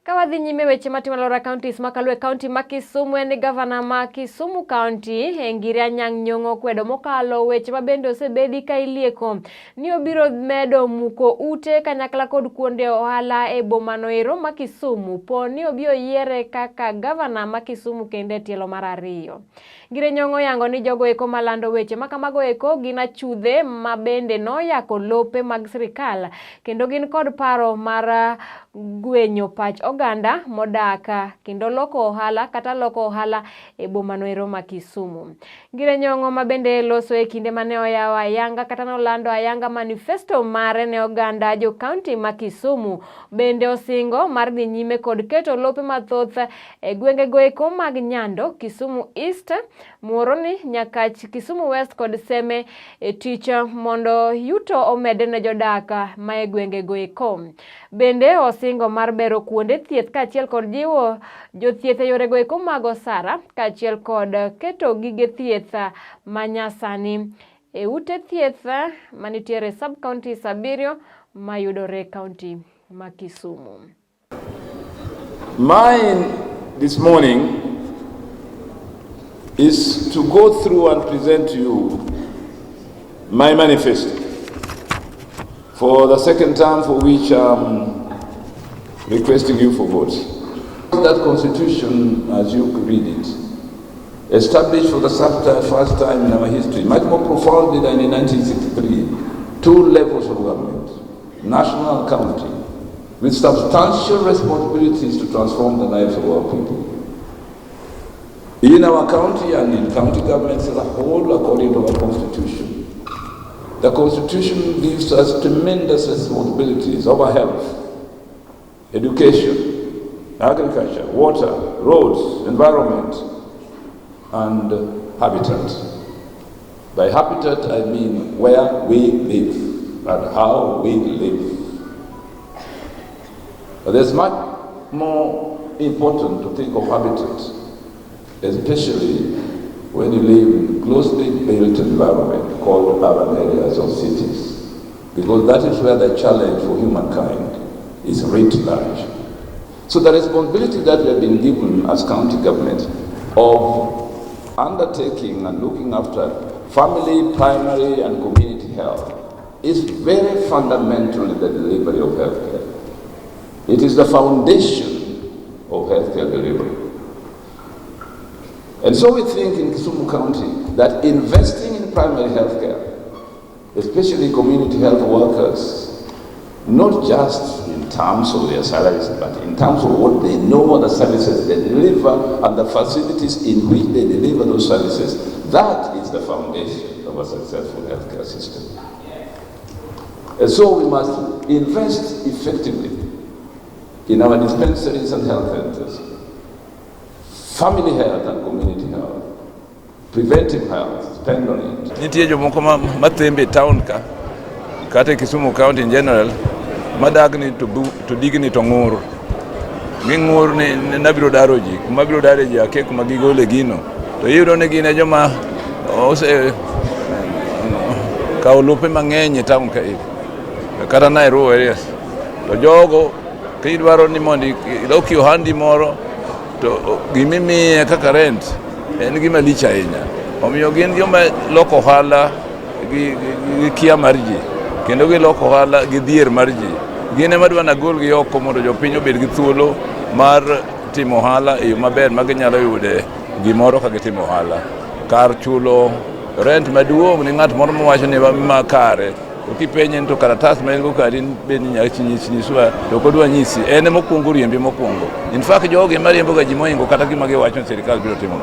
Ka wadhi nyime weche matimo alwora counties makalo e county ma Kisumu en ni gavana ma Kisumu County Ngire Anyang' Nyong'o okwedo mokalo weche ma bende osebedi ka ilieko ni obiro medo muko ute kanyakla kod kuonde ohala e bomano ero ma Kisumu po ni obi oyiere kaka gavana ma Kisumu kendo e tielo mar ariyo. Ngire Nyong'o yango ni jogo eko malando weche ma kamago eko gin achudhe ma bende noyako lope mag sirikal kendo gin kod paro mar gwenyo pach oganda modak kendo loko ohala kata loko ohala e bomano ero ma Kisumu. Ngire Nyong'o ma bende loso e kinde mane oyawo ayanga kata nolando ayanga manifesto mare ne oganda jo kaunti ma Kisumu bende osingo mar dhi nyime kod keto lope mathoth e gwengego eko mag Nyando, Kisumu East, Muhoroni, Nyakach, Kisumu West kod Seme e tich mondo yuto omedre ne jodak ma e gwengego eko. Bende osingo mar bero kuonde thieth kaachiel kod jiwo jothieth e yorego eko mag osara kaachiel kod keto gige thieth manyasani e ute thieth manitiere sub counties 7 mayudore e kaunti ma Kisumu. Mine this morning is to go through and present to you my manifesto for the second term, for which I'm requesting you for votes. That constitution, as you read it, established for the first time in our history, much more profoundly than in 1963, two levels of government, national and county, with substantial responsibilities to transform the lives of our people. In our county and in county governments as a whole, according to our constitution. The constitution gives us tremendous responsibilities over health, education, agriculture, water, roads, environment, and habitat. By habitat, I mean where we live and how we live. But there's much more important to think of habitat, especially when you live in closely built environment called urban areas or cities, because that is where the challenge for humankind is writ large. So the responsibility that we have been given as county government of undertaking and looking after family, primary and community health is very fundamental in the delivery of healthcare. It is the foundation of healthcare delivery. And so we think in Kisumu County that investing in primary healthcare, especially community health workers, not just in terms of their salaries, but in terms of what they know, the services they deliver, and the facilities in which they deliver those services, that is the foundation of a successful healthcare system. And so we must invest effectively in our dispensaries and health centers, family health and community health, preventive health, spend on it. Nitie jomoko mathembe e town ka kata e Kisumu County in general madag ni to digni to ng'ur ging'ur ni nabiro daro ji kuma biro dare ji akia kuma gigole gino to iyudo ni gin e joma ose kawo lope mang'eny e town ka kata Nairobi areas to jogo kidwaro ni mondo iloki ohandi moro to gimimiye kaka rent en gima lich ahinya. Omiyo gin joma loko ohala gi kia mar ji kendo giloko ohala gi dhier mar ji. Gin ema dwa nagolgi oko mondo jopiny obed gi thuolo mar timo ohala e yo maber ma ginyalo yude gimoro ka gitimo ohala. Kar chulo rent maduong' ni ng'at moro mawacho ni ma kare to kipenje ni to karatas ma en go kari be ni nyaka nyiswa to ok odwa nyisi en ema okwongo riembi mokwongo. In fact jogi ema riembo ga ji mohingo kata gima giwacho ni sirikal biro timo.